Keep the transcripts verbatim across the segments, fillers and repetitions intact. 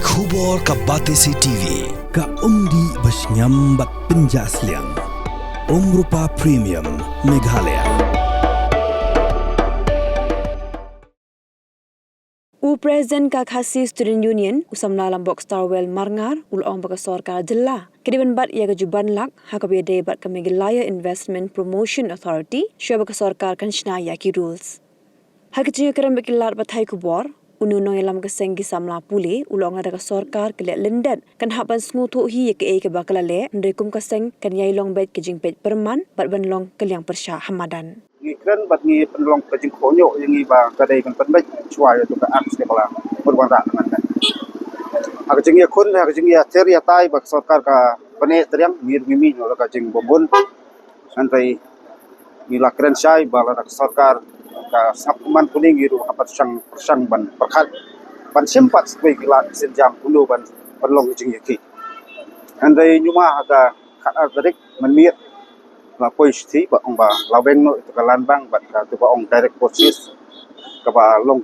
Khubor ka Batesi T V, ka umdih ba shngiam bad pynjah sliang. Umrupa Premium, Meghalaya. U President ka Khasi Student Union, u samla Lambok Starwell Marngar, u la ong ba ka sorkar jylla ka dei ban bat ïa ka juban lak ha kaba ïadei bad ka Meghalaya Investment Promotion Authority, shuwa ba ka sorkar kan shna ïa ki rules. Ha ka jingïakren bad ki lad pathai khubor, une u nongïalam ka seng ki samla pule u la ong lada ka sorkar ka leh lyndet, kan hap ban sngewthuh hi ïa kaei kaba ka la leh, hynrei kum ka seng kan ïai long beit ka jingpeit pyrman bad ban long ka liang pyrshah ha madan. Ngi kren bad ngi pynlong ka jingkhohñioh ïa ngi ba ka dei ban pynbeit shuwa ïa ka akt kaba la mut wanrah mynne. Ha ka jingïakhun, ha ka jingïathir ïatai ba ka sorkar ka pynneh triang, ngi ruh ngi mih noh la ka jingbym bun. Hynrei ngi la kren shai ba lada ka sorkar ka sngap kumne, ngi ruh hap ban pyrshang, pyrshang ban pyrkhat, ban shim pat shuwa ki lad ki sienjam kumno ban pynlong ka jingïakhih. Hynrei ñiuma ha ka khatar tarik mynmiet la poi shithi ba ong ba la weng noh ïa ka land bank bad katu ba ong direct purchase, kaba long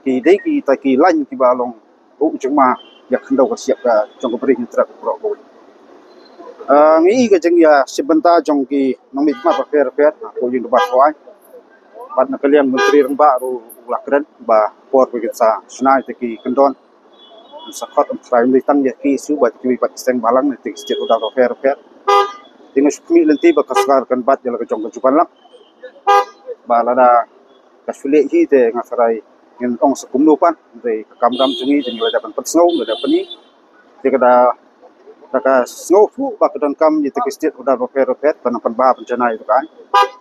ki dei kita ki lain kiba long u jingma ïa khyndew ka shyiap ka jong ka Bri Hynñiewtrep baroh kawei. Ah, ngi i ka jingïashim bynta jong ki nongmihkhmat bapher bapher, ah, ko ïing dorbar thawaiñ. Bad na ka liang Myntri Rangbah ruh u la kren ba por ba kin sa shna ïa ki kyndon, sa khot, ym trai mih tang ïa ki issue bad kiwei pat ki seng balang na ki state order bapher bapher. Te nga shu khmih lynti ba ka sorkar kan bat ïa la ka jong ka juban lak. Ba lada ka shu leh hi te nga tharai ngin ong sa kumno pat, hynrei ka kamram jong ngi te ngi la dep ban pynsngew, la dep pyni. Te ka da, da ka sngewthuh ba ka donkam ïa ki state order bapher bapher ban nang pynbha pynjanai ïa ka.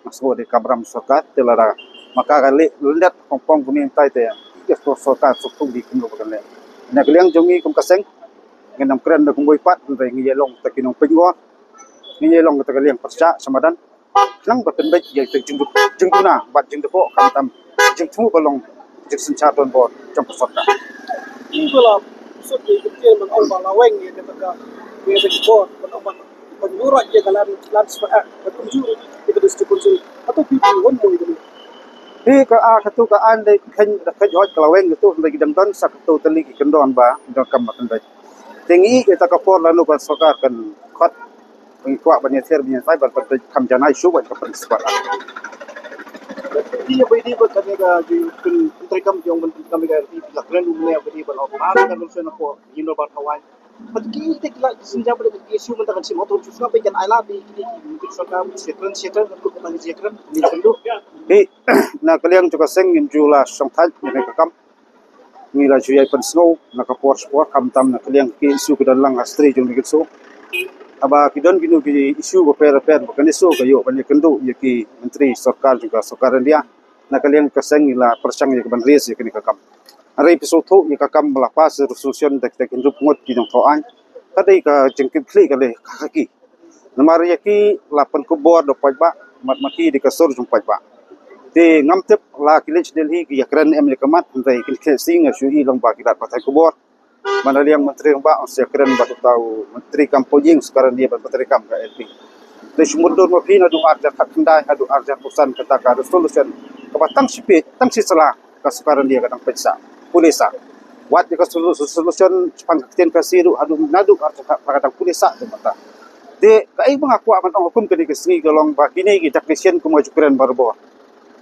Nga sngew dei ka kamram sorkar, te lada ma ka ka leh lyndet pong pong kumne tai te ïa ka sorkar sngewthuh dei kumno ba kan leh. Na ka liang jong ngi kum ka seng, ngin ym kren da kumwei pat, hynrei ngi ïalong ta ki nongpynngor, ngi ïalong ta ka liang pyrshah sha madan. Khnang ba pynbeit ïa ka jingduna, jingduna bad jingduna khamtam jingthmu ba long jingsynshar donbor jong ka sorkar. Ngi ba la sut ïa ka ktien ban ong ba la weng ïa kata ka, ïa kata ka bor, ban ong ba ban ïuhroh ïa ka land, Land Swah Act, ban kumjuh ïa ka District Council. Hato phi phi wan mo ïa kane? Phi ka, ah, katu ka aiñ dei kheiñ, da kheiñ hooid ka la weng katu, hynrei ki dang don sa katu tylli ki kyndon ba donkam ba pynbeit. Te ngi ïohi ïa kata ka por lano ka sorkar kan khot. Ngi kwah ban ïathir ban ïatai ban pynbeit kham janai shuh bad ka Principal Act. Ki ïa bai dei ba kane ka jingpyn-, pyntreikam jong ban pyntreikam ka L P la kren u mane ba dei ban ong ba ka nongsen ko ïing dorbar thawaiñ. Pat ki te ki la ki sienjam ba dei ki issue mynta kan sim auto ju sngap ba kan ai lad ba ki, ki, ki sorkar siatren siatren kan kut ka tang siatren ni kan du. Hi, na ka liang jong ka seng ngim ju la shongthait ne ka kam. Ngi la ju ïai pynsngew na ka por sha por, khamtam na ka liang ki issue ki don lang ha shatei jong ngi ki shnong. Haba ki don kino ki issue bapher bapher ba kane shuh ka ïoh ban ïakynduh ïa ki myntri sorkar jong ka sorkar India. Na ka liang ka seng ngi la pyrshang ïa ka ban raise ïa kane ka kam. Hynrei phi sngewthuh ïa ka kam ba la pass resolution da kita ki hynriew ngut ki nongthaw aiñ. Ka dei ka jingkitkhlieh ka dei ka, ka ki. Namar ïa ki la pynkup bor da u paidbah, mat ma ki dei ka sur jong u paidbah. Te ngam tip la ki leit sha Delhi ki ïakren em ïa ka mat, hynrei kine ki sngi nga shu i long ba ki lad pathai khubor. Ba na liang Myntri Rangbah un sa ïakren bad uta u Myntri Kam Poh Ïing, sorkar India ban pyntreikam ka L P. Te shu mutdur ma phi naduh arhajar khatkhyndai haduh arhajar arphew san kata ka resolution. Kaba tang shi page, tang shi sla. Ka sorkar India ka dang pynshah, pule sah. Wat ïa ka solu-, solution shaphang ka ktien Khasi ruh haduh naduh arhajar khatphra ka dang pule sah te mynta. Te kaei ba nga kwah ban ong ha kum kane ka sngi ka long ba kine ki dak ki sien kum nga ju kren barabor.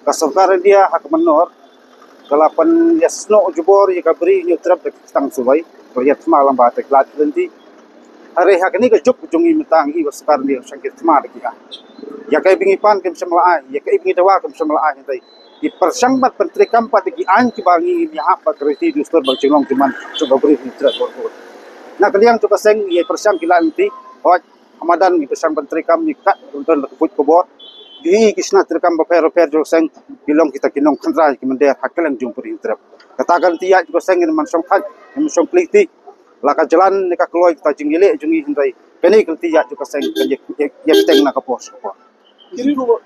Ka sorkar India ha ka mynnor ka la pynïasnoh jubor ïa ka Bri Hynñiewtrep da ki tang suloi, ka la ïa thma lyngba te ki lad ki lynti. Hynrei ha kane ka juk jong ngi mynta ngi ba sorkar India ka shang ki thma da ki ai. Ïa kaei ba ngi pan kim shym la ai, ïa kaei ba ngi dawa kim shym la ai, hynrei ki pyrshang ban pyntreikam pat da ki aiñ kiba ngi ïa hap bad ka riti dustur bad jinglong jingman jong ka Bri Hynñiewtrep baroh. Na ka liang jong ka seng ngi pyrshang ki lad lynti, hooid, ha madan ngi pyrshang ban treikam, ngi kat don la ka buit ka bor. Ki, ki shna treikam bapher bapher jong ka seng ki long kita ki nongkhynra ki mynder ha kylleng jong Bri Hynñiewtrep. Kata ka lynti ïa jong ka seng ngin ym shongthait, ngin ym shongkli ti. La ka jlan ne ka kloi kata jingïaleh jong ngi, hynrei kane ka lynti ïa jong ka seng kan ïa, ïa, ïa kyrteng na ka por sha ka por. Kine ruh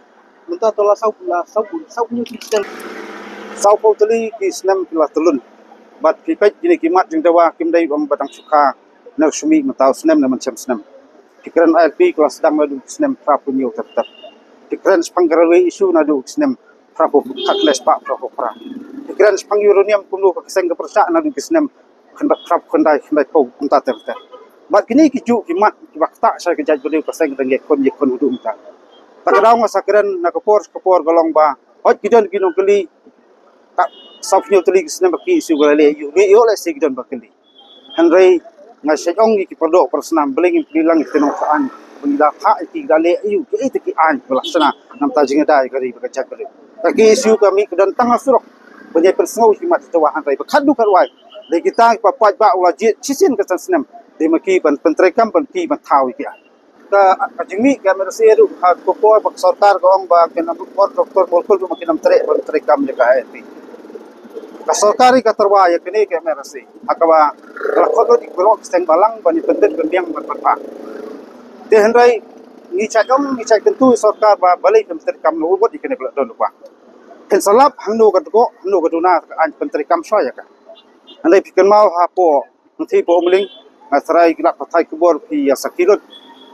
mynta to la saw, la saw, saw phew hynñiew snem. Saw phew tylli ki snem ki la tylli. Bad phi peit kine ki mat jingdawa kim dei ba dang shu kha na u shmih mynta u snem ne mynshem snem. Ki kren I L P ki la sdang naduh ki snem phra phew hynñiew ter ter. Ki kren shaphang ka railway issue naduh ki snem phra phew, khatkhyndai spah phra phew phra. Ki kren shaphang uranium kumno ka seng ka pyrshah naduh ki snem khyndai, khyndai, khyndai phew, kumta ter ter. Bad kine ki juh ki mat kiba ktah sha ka jaitbynriew ka seng dang ïakhun ïakhun haduh mynta. Ta ka daw nga sa kren na ka por ka por ka long ba hooid ki don ki nongkylli, ka saw phew tylli ki snem ba ki ïohi ba la leh aïu, leh aïu lehse ki don ba kylli. Hynrei nga sa ong ïa ki para doh para snam, balei ngim kylli lang ïa ki nongthaw aiñ ba ngi la phah ïa ki, ki la leh aïu, kiei te ki aiñ ba la shna na ka bynta jingïada ïa ka ri bad ka jaitbynriew. Ka ki ïohi ka mih ka don tang ha surok ban ïa pynsngew ïa ki mat ki thaw, hynrei ba khadduh khadwai dei kita kiba paidbah u la jied shisien ka san snem, dei ma ki ban pyntreikam, ban ki ban thaw ïa ki aiñ. Ka, ka jingmih ka M R S A ruh ha ka por ba ka sorkar ka ong ba kin ym, por Doctor Mongkol ruh ba kin ym trei, ban treikam ïa ka I L P. Ka sorkar ka tyrwa ïa kane ka M R S A ha kaba ka la khot lut ïa ki baroh ki seng balang ban ïa pyntip pynbiang ban pynpaw. Te hynrei ngi shait ong, ngi shait kyntu ïa sorkar ba balei phin treikam noh, wat ïa kane ba la don ruh ba phin sa lap hangno ka dkoh, hangno ka duna ka aiñ, pyntreikam shuwa ïa ka. Hynrei phi kynmaw hapoh Hangtei pa Umling, nga tharai ki lad pathai khubor ki ïa sakhi lut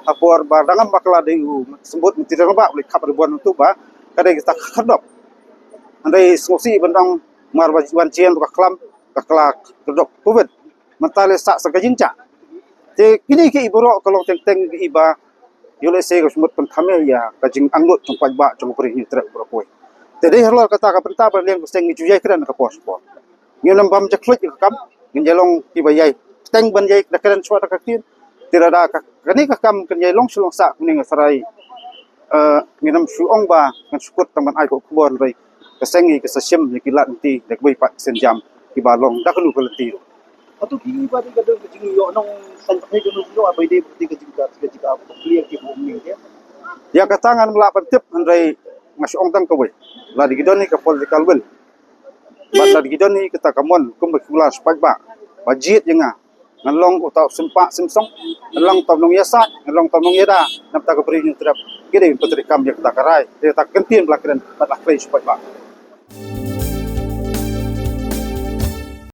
ha por ba dang ym bakla dei u symbud Myntri Rangbah u leit khap ribbon, utu ba ka dei kata ka khyrdop. Hynrei sngewsih ban ong, mar ba wan jia ka klam, ka kla khyrdop covid. Mynta leh sah sa ka jingjia. Te kine ki baroh ka long teng teng ki ba ïoh lehse ka sumut pynthame ïa ka jingangnud jong paidbah jong u Bri Hynñiewtrep baroh kawei. Te dei halor kata ka bynta ba liang ka seng ngi ju ïai kren ka por sha por. Ngin ym bam jakhluit ïa ka kam, ngin ïai long kiba ïai bteng ban ïai da kren shuwa da ka ktien. Te lada ka, kane ka kam kan ïai long shu long sah, kumne nga tharai, eh, ngin ym shu ong ba ngan shu kut tang ban ai ka khubor, hynrei ka seng ngi ka sa shim ïa ki lad lynti da kawei pat ki sienjam kiba long da kano ka lynti ruh. Hato ki ba dei ka don ka jingïoh nong san ka dei ka nong ïoh ba dei ka jingka, ka jingka clear ki ba ong ni ke. Ïa kata ngan ym lah ban tip, hynrei nga shu ong tang kawei. Lada ki don hi ka political will, bad lada ki don hi kata ka mon kum ba ki kular sha paidbah ba jied ïa nga, ngan long uta u sympa symsong, ngan long uta u nongïasaid, ngan long uta u nongïada na ka bynta ka Bri Hynñiewtrep. Ki dei ban pyntreikam ïa kata ka rai, ïa kata ka ktien ba la kren bad la kren sha paidbah.